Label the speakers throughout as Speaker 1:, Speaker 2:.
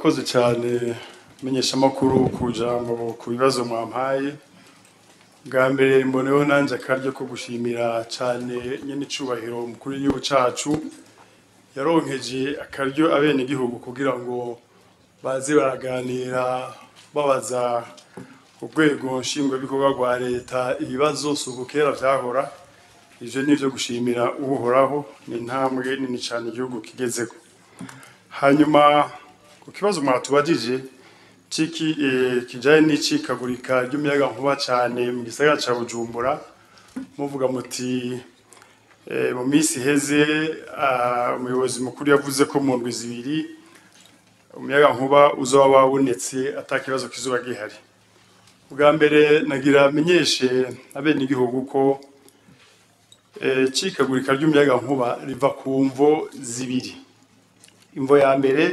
Speaker 1: Murakoze cyane, menyeshamakuru, ku jambo, ku bibazo mwampaye. Bwa mbere mboneho nanjye akaryo ko gushimira cyane nyene icubahiro umukuru w'igihugu cacu yaronkeje akaryo abenegihugu kugira ngo baze baraganira, babaza urwego nshingwabikorwa rwa leta ibibazo. Si uku kera vyahora. Ivyo ni ivyo gushimira Uhoraho, ni intambwe nini cane igihugu kigezeko. Hanyuma ku kibazo mwatubajije ciki kijanye n'icikagurika ry'umuyagankuba cane mu gisagara ca Bujumbura, muvuga muti mu minsi iheze umuyobozi mukuru yavuze ko mu ndwi 2 umuyagankuba uzoba wabonetse, ata kibazo kizoba gihari. Bwa mbere nagira menyeshe abenegihugu ko cikagurika ry'umuyagankuba riva ku mvo zibiri. Imvo ya mbere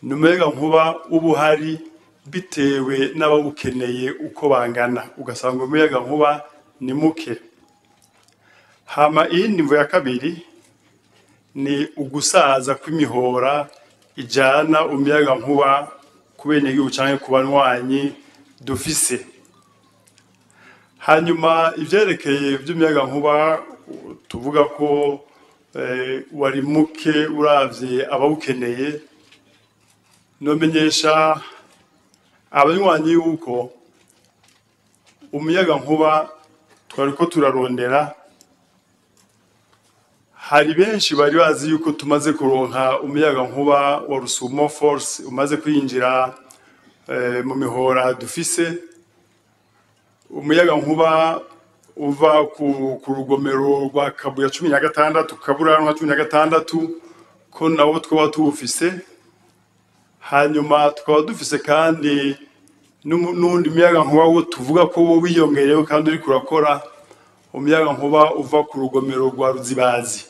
Speaker 1: ni umuyagankuba uba uhari bitewe n'abawukeneye uko bangana, ugasanga umuyagankuba ni muke. Hama iyindi mvo ya kabiri ni ugusaza kw'imihora ijana umuyagankuba ku benegihugu canke ku banywanyi dufise. Hanyuma ivyerekeye vy'umuyagankuba tuvuga ko wari muke uravye abawukeneye, nomenyesha abanywanyi yuko umuyagankuba twariko turarondera, hari benshi bari bazi yuko tumaze kuronka umuyagankuba wa Rusumo Force umaze kwinjira mu mihora dufise, umuyagankuba uva ku rugomero rwa Kabuya 16, Kaburanwa 16, ko nawo twaba tuwufise. Hanyuma tukaba dufise kandi n'undi muyagankuba wo tuvuga ko wo wiyongereyeho kandi uriko urakora, umuyagankuba uva ku rugomero rwa Ruzibazi.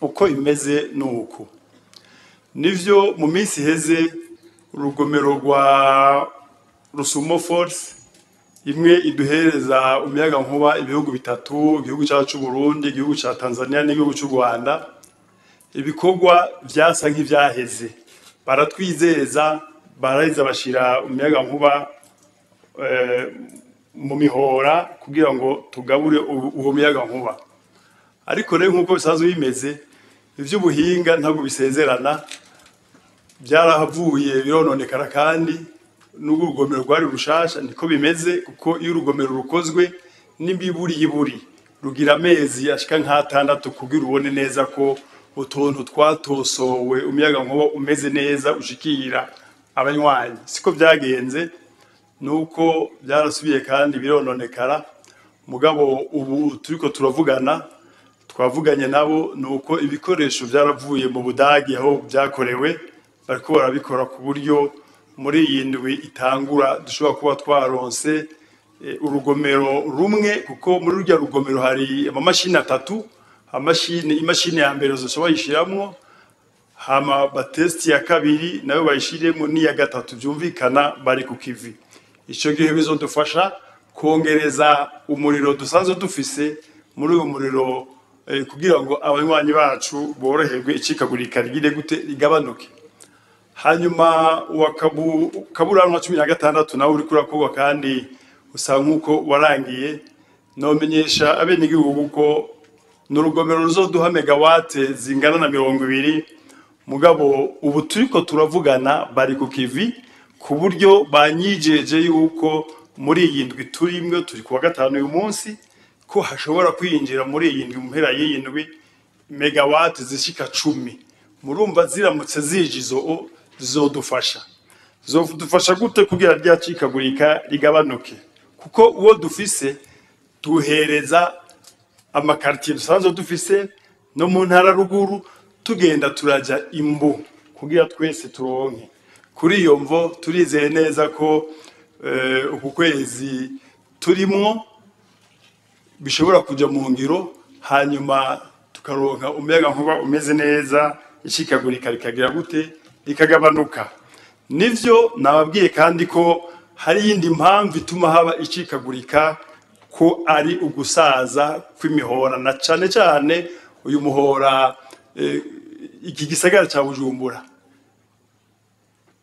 Speaker 1: Uko imeze nuku nivyo, mu minsi iheze urugomero rwa Rusumo Force imwe iduhereza umuyaga nkuba ibihugu bitatu, igihugu cyacu Burundi, igihugu ca Tanzania n'igihugu cy'u Rwanda, ibikorwa vyasa nk'ivyaheze. Baratwizeza, baraheza bashira umuyaga nkuba mu mihora kugira ngo tugabure uwo muyaga nkuba. Ariko rero, nk'uko bisanzwe bimeze, ivy'ubuhinga ntabwo bisezerana, byarahavuye birononekara. Kandi n'ubwo urugomero rwari rushasha, niko bimeze, kuko iyo urugomero rukozwe n'imiburi y'iburi rugira amezi ashika nk'atandatu kugira ubone neza ko utuntu twatosowe, umuyaga nkuba umeze neza ushikira abanywanyi. Siko byagenze, nuko byarasubiye kandi birononekara. Mugabo ubu turiko turavugana, twavuganye nabo, nuko ibikoresho byaravuye mu Budagi aho byakorewe, bariko barabikora ku buryo muri iyi ndwi itangura dushobora kuba twaronse urugomero rumwe, kuko muri rurya rugomero hari amamashini atatu. Amashini, imashini ya mbere zoshobora bayishiramwo, hama batesti ya kabiri nayo bayishiremo, n'iya gatatu. Byumvikana bari ku kivi. Ico gihe bizodufasha kongereza umuriro dusanzwe dufise muri uwo muriro kugira ngo abanywanyi bacu boroherwe, icikagurika rigire gute? Rigabanuke. Hanyuma uwa Kaburanwa 16 nawe uriko urakorwa kandi usa nk'uko warangiye. Nomenyesha abenegihugu ko ni urugomero ruzoduha megawate zingana na 20. Mugabo ubu turiko turavugana bari ku kivi, ku buryo banyijeje yuko muri iyi ndwi turimwe, turi kuwa gatanu uyu munsi, ko hashobora kwinjira muri iyi ndwi, mu mpera y'iyi ndwi, megawate zishika 10. Murumva ziramutse zije izo, zizodufasha. Zizodufasha gute? Kugira ryacikagurika rigabanuke, kuko uwo dufise tuhereza ama quartiers dusanzwe dufise no mu ntara ruguru, tugenda turaja imbu kugira twese turonke. Kuri iyo mvo turizeye neza ko uku kwezi turimwo bishobora kuja mu ngiro, hanyuma tukaronka umuyaga nkuba umeze neza, icikagurika rikagira gute? Rikagabanuka. Nivyo nababwiye kandi ko hari iyindi mpamvu ituma haba icikagurika, ko ari ugusaza kw'imihora, na cane cane uyu muhora iki gisagara ca Bujumbura.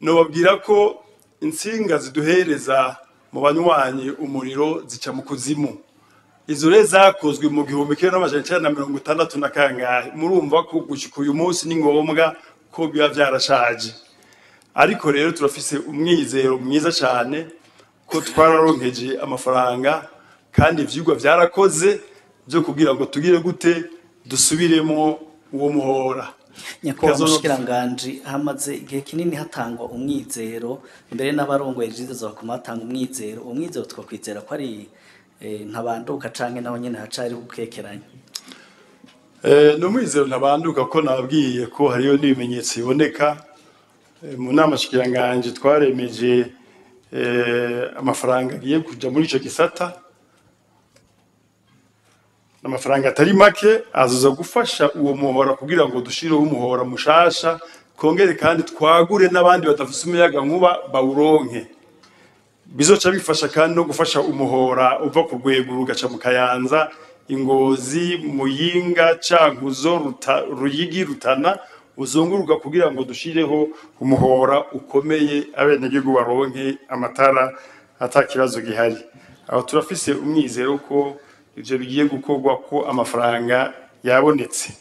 Speaker 1: Nobabwira ko insinga ziduhereza mu banywanyi umuriro zica mu kuzimu. Izo rero zakozwe mu 1960 na kangahe, murumva ko gushika uyu munsi ni ngombwa ko biba vyarashaje. Ariko rero turafise umwizero mwiza cyane ko twararonkeje amafaranga kandi ivyigwa vyarakoze byo kugira ngo tugire gute dusubiremo uwo muhora.
Speaker 2: Nyakubahwa Mushikiranganji, hamaze igihe kinini hatangwa umwizero, mbere n'abarongoye Regideso bakoma batanga umwizero. Umwizero twakwizera ko ari ntabanduka canke naho nyene hacari gukekeranya?
Speaker 1: Ni umwizero ntabanduka, ko nababwiye ko hariyo n'ibimenyetso biboneka. Mu nama shikiranganji twaremeje amafaranga agiye kuja muri ico gisata, amafaranga atari make azoza gufasha uwo muhora kugira ngo dushireho umuhora mushasha, twongere kandi twagure n'abandi badafise umuyaga nkuba bawuronke. Bizoca bifasha kandi no gufasha umuhora uva ku Rwego ugaca mu Kayanza, Ingozi, Muyinga, Cankuzo, Ruyigi, Rutana, uzunguruka kugira ngo dushireho umuhora ukomeye, abenegihugu baronke amatara ata kibazo gihari. Aho turafise umwizero ko ivyo bigiye gukorwa, ko amafaranga yabonetse.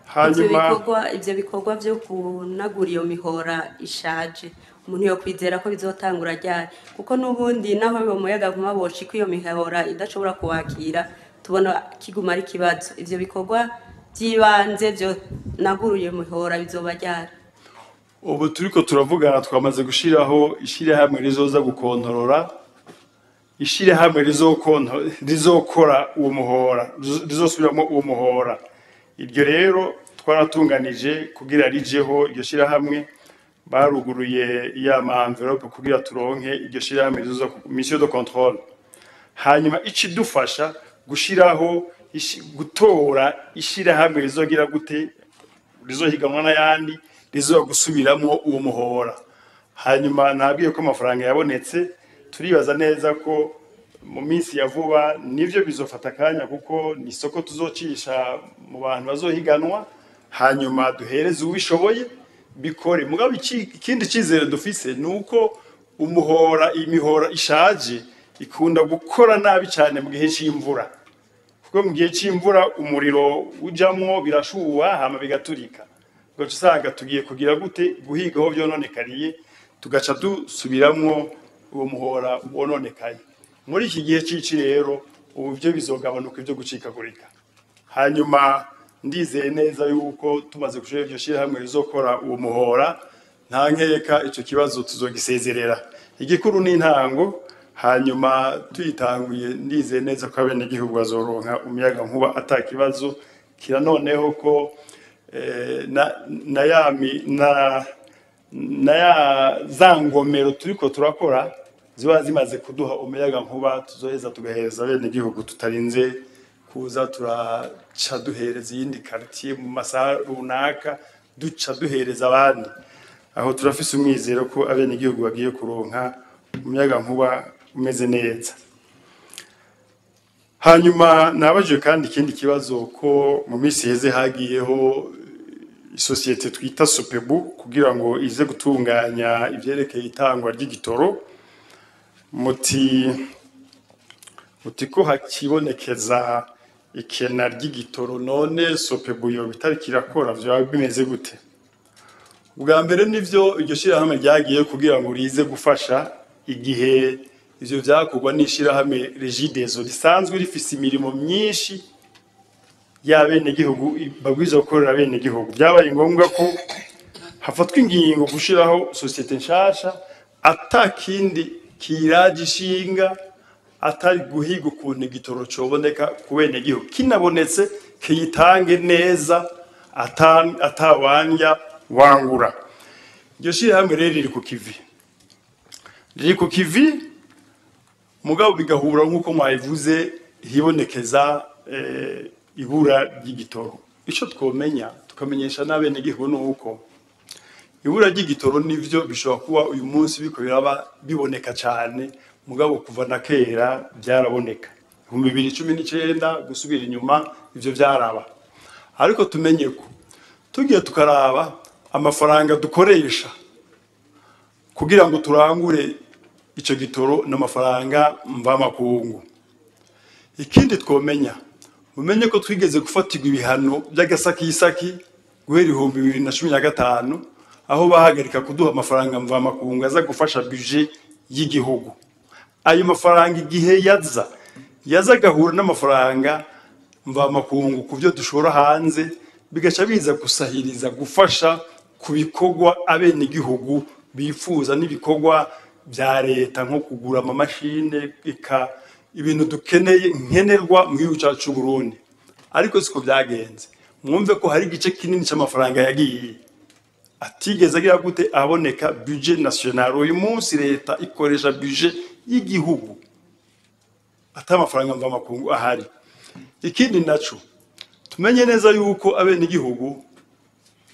Speaker 3: Hanyuma ivyo bikorwa vyo kunagura iyo mihora ishaje, umuntu yo kwizera ko bizotangura ryari? Kuko n'ubundi naho bibo muyaga nkuma boshika iyo mihora idashobora kuwakira, tubona kiguma ari kibazo. Ivyo bikorwa by'ibanze byo naguruye mihora bizoba ryari?
Speaker 1: Ubu turiko turavugana, twamaze gushiraho ishirahamwe rizoza gukontorora, ishirahamwe rizokora uwo muhora, rizosubiramo uwo muhora. Iryo rero twaratunganije kugira rijeho iryo shirahamwe, baruguruye ya ma enveloppe kugira turonke iryo shirahamwe rizoza mission de contrôle. Hanyuma icidufasha gushiraho gutora ishirahamwe rizogira gute, rizohiganwa n'ayandi, rizoza gusubiramo uwo muhora. Hanyuma nabwiye ko amafaranga yabonetse, turibaza neza ko mu minsi ya vuba nivyo bizofata akanya, kuko ni isoko tuzocisha mu bantu bazohiganwa, hanyuma duhereze uwishoboye bikore. Mugabo ikindi cizere dufise nuko umuhora, imihora ishaje ikunda gukora nabi cyane mu gihe c'imvura, kuko mu gihe c'imvura umuriro ujamwo birashuha hama bigaturika, ugaca usanga tugiye kugira gute guhiga aho vyononekariye, tugaca dusubiramwo uwo muhora wononekaye. Muri iki gihe c'ici rero ubu byo bizogabanuka ibyo gucikagurika. Hanyuma ndizeye neza yuko tumaze gushira iryo shirahamwe rizokora uwo muhora, nta nkeka ico kibazo tuzogisezerera. Igikuru ni intango, hanyuma tuyitanguye ndizeye neza ko abenegihugu bazoronka umuyaga nkuba ata kibazo. Kira noneho ko na ya za ngomero turiko turakora ziba zimaze kuduha umuyaga nkuba, tuzoheza tugahereza abenegihugu tutarinze kuza turaca duhereza iyindi quartier mu masaha runaka, duca duhereza abandi. Aho turafise umwizero ko abenegihugu bagiye kuronka umuyaga nkuba umeze neza. Hanyuma nabajije kandi ikindi kibazo ko mu minsi iheze hagiyeho isosiyete twita Sopebu kugira ngo ize gutunganya ivyerekeye itangwa ry'igitoro. Muti ko hakibonekeza ikena ry'igitoro, none Sopebu yo bitari kirakora vyo bimeze gute? Ubwa mbere nivyo iryo shirahamwe ryagiye kugira ngo rize gufasha igihe ivyo vyakorwa n'ishirahamwe Regideso risanzwe rifise imirimo myinshi y'abenegihugu babwirizwa gukorera abenegihugu. Byabaye ngombwa ko hafatwa ingingo gushiraho sosiyete nshasha atakindi kiraje ishinga atari guhiga ukuntu igitoro coboneka ku benegihugu, kinabonetse kiyitange neza atawanja wangura. Iryo shirahamwe rero riri ku kivi, riri ku kivi mugabo bigahura nk'uko mwabivuze hibonekeza ibura ry'igitoro. Ico twomenya tukamenyesha n'abenegihugu nuko ibura ry'igitoro nivyo bishobora kuba uyu munsi biko biraba biboneka cyane, mugabo kuva na kera byaraboneka. 2019 gusubira inyuma ivyo byaraba. Ariko tumenye ko tugiye tukaraba amafaranga dukoresha Kugira ngo turangure ico gitoro n'amafaranga mvamakungu. Ikindi twomenya, mumenye ko twigeze gufatirwa ibihano by'agasakisaki guhera 2015, aho bahagarika kuduha amafaranga mvamakungu aza gufasha budget y'igihugu. Ayo mafaranga igihe yaza agahura n'amafaranga mvamakungu ku byo dushora hanze, bigaca biza gusahiriza gufasha ku bikorwa abenegihugu bifuza n'ibikorwa bya leta, nko kugura amamashine, eka ibintu dukeneye nkenerwa mu gihugu cyacu c'u Burundi. Ariko siko byagenze. Mwumve ko hari igice kinini c'amafaranga yagiye atigeze agira gute aboneka budget national. Uyu munsi leta ikoresha budget y'igihugu ata amafaranga mvamakungu ahari. Ikindi naco, tumenye neza yuko abenegihugu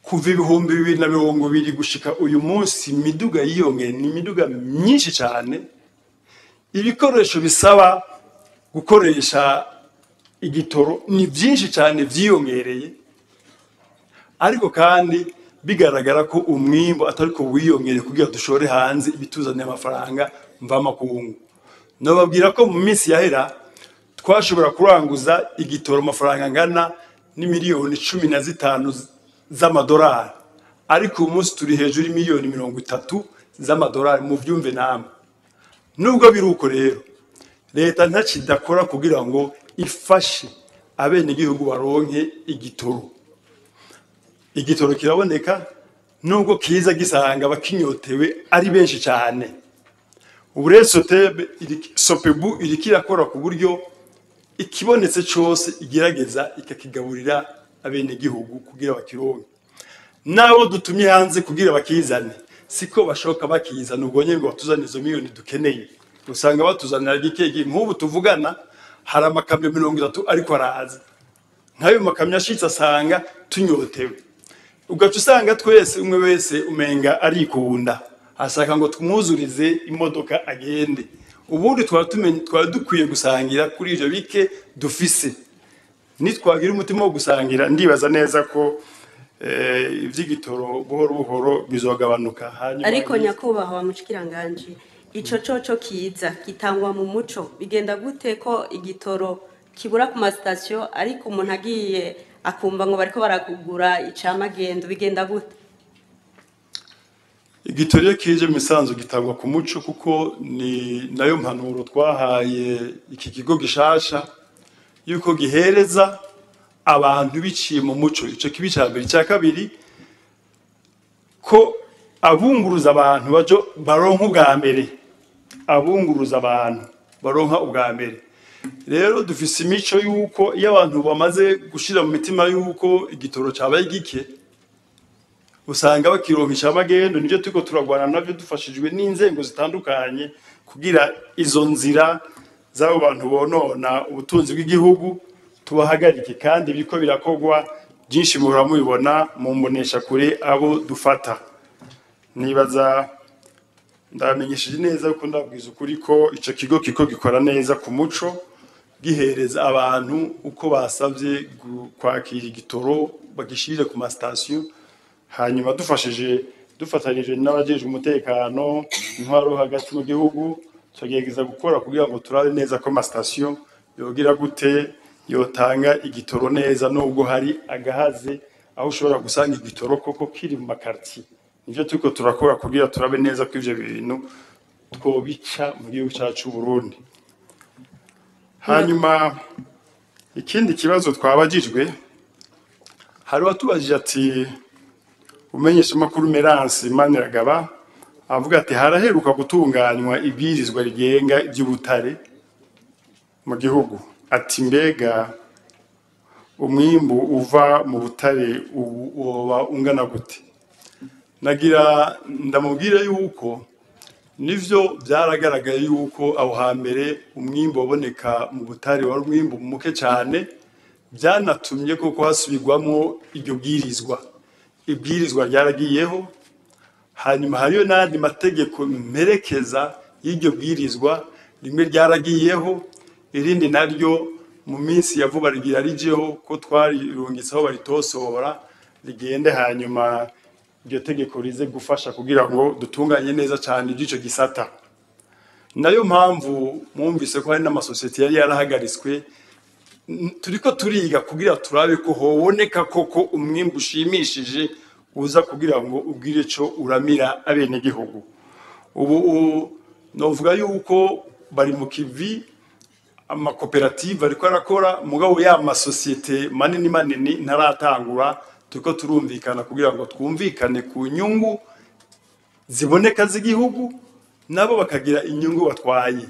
Speaker 1: kuva 2020 gushika uyu munsi imiduga yiyongeye, ni imiduga myinshi cyane. Ibikoresho bisaba gukoresha igitoro ni byinshi cyane vyiyongereye, ariko kandi bigaragara ko umwimbo atariko wiyongereye kugira dushore hanze ibituzaniye amafaranga mvamakungu. Nababwira ko mu minsi yahera twashobora kuranguza igitoro amafaranga angana n'imiliyoni 15 z'amadolari, ariko uyu munsi turi hejuru y'imiliyoni 30 z'amadolari. Mu vyumve namwe. Nubwo biri uko rero, leta ntakidakora kugira ngo ifashe abenegihugu baronke igitoro. Igitoro kiraboneka nubwo kiza gisanga abakinyotewe ari benshi cyane. Ubu rero Sopebu iriko irakora ku buryo ikibonetse cose igerageza ikakigaburira abenegihugu kugira bakironke. Nabo dutumye hanze kugira bakizane, siko bashoka bakizana ubwo nyene ngo batuzane izo miliyoni dukeneye. Usanga batuzanira gikegi. Nk'ubu tuvugana hari amakamyo 30 ariko araza. Nk'ayo makamyo ashitse asanga tunyotewe. Ugaca usanga twese umwe wese umenga arikunda, ashaka ngo tumwuzurize imodoka agende. Ubundi twari dukwiye gusangira kuri ivyo bike dufise. Nitwagira umutima wo gusangira, ndibaza neza ko ivy'igitoro buhoro buhoro bizogabanuka. Hanyuma
Speaker 3: Ariko nyakubahwa mushikiranganji, ico coco kiza gitangwa mu muco, bigenda gute ko igitoro kibura ku masitasiyo, ariko umuntu agiye akumva ngo bariko barakugura icamagendo, bigenda gute?
Speaker 1: Igitoro iyo kije mu misanzu gitangwa ku muco, kuko ni nayo mpanuro twahaye iki kigo gishasha yuko gihereza abantu biciye mu muco. Ico kibi ca mbere. Ica kabiri, ko abunguruza abantu bajo baronka ubwa mbere, abunguruza abantu baronka ubwa mbere. Rero dufise imico yuko iyo abantu bamaze gushira mu mitima yuko igitoro cabaye gike, usanga bakironka icamagendo. Nivyo turiko turagwana navyo dufashijwe n'inzego zitandukanye, kugira izo nzira z'abo bantu bonona ubutunzi bw'igihugu tubahagarike. Kandi biriko birakorwa byinshi, muhora mubibona mu mbonesha kure abo dufata. Nibaza ndamenyesheje neza ko ndabwiza ukuri ko ico kigo kiko gikora neza ku muco, gihereza abantu uko basavye kwakira igitoro bagishirire ku masitasiyo. Hanyuma dufatanyije n'abajejwe umutekano, intwaro hagati mu gihugu, tugerageza gukora kugira ngo turabe neza ko amasitasiyo yogira gute yotanga igitoro neza, nubwo hari agahaze aho ushobora gusanga igitoro koko kiri mu makartier. Nivyo turiko turakora kugira turabe neza ko ivyo bintu twobica mu gihugu cacu Burundi. Hanyuma ikindi kibazo twabajijwe, hari uwatubajije ati umenyesha makuru Merance Maniragaba avuga ati haraheruka gutunganywa ibwirizwa rigenga iby'ubutare mu gihugu, ati mbega umwimbu uva mu butare ubu woba ungana gute? Nagira ndamubwire yuko nivyo byaragaragaye yuko aho hambere umwimbu waboneka mu butare wari umwimbu muke cyane, byanatumye koko hasubirwamo iryo bwirizwa. Ibwirizwa ryaragiyeho, hanyuma hariyo n'andi mategeko mperekeza y'iryo bwirizwa, rimwe ryaragiyeho, irindi naryo mu minsi ya vuba rigira rijeho, ko twarirungitse aho baritosora rigende, hanyuma Iryo tegeko rize gufasha kugira ngo dutunganye neza cyane iby'ico gisata. Nayo mpamvu mwumvise ko hari n'amasosiyete yari yarahagaritswe. Turiko turiga kugira turabe ko hoboneka koko umwimbu ushimishije uza kugira ngo ubwire ico uramira abenegihugu. Ubu novuga yuko bari mu kivi, amakoperative ariko arakora, mugabo ya masosiyete manini manini ntaratangura. Turiko turumvikana kugira ngo twumvikane ku nyungu ziboneka z'igihugu, nabo bakagira inyungu batwaye.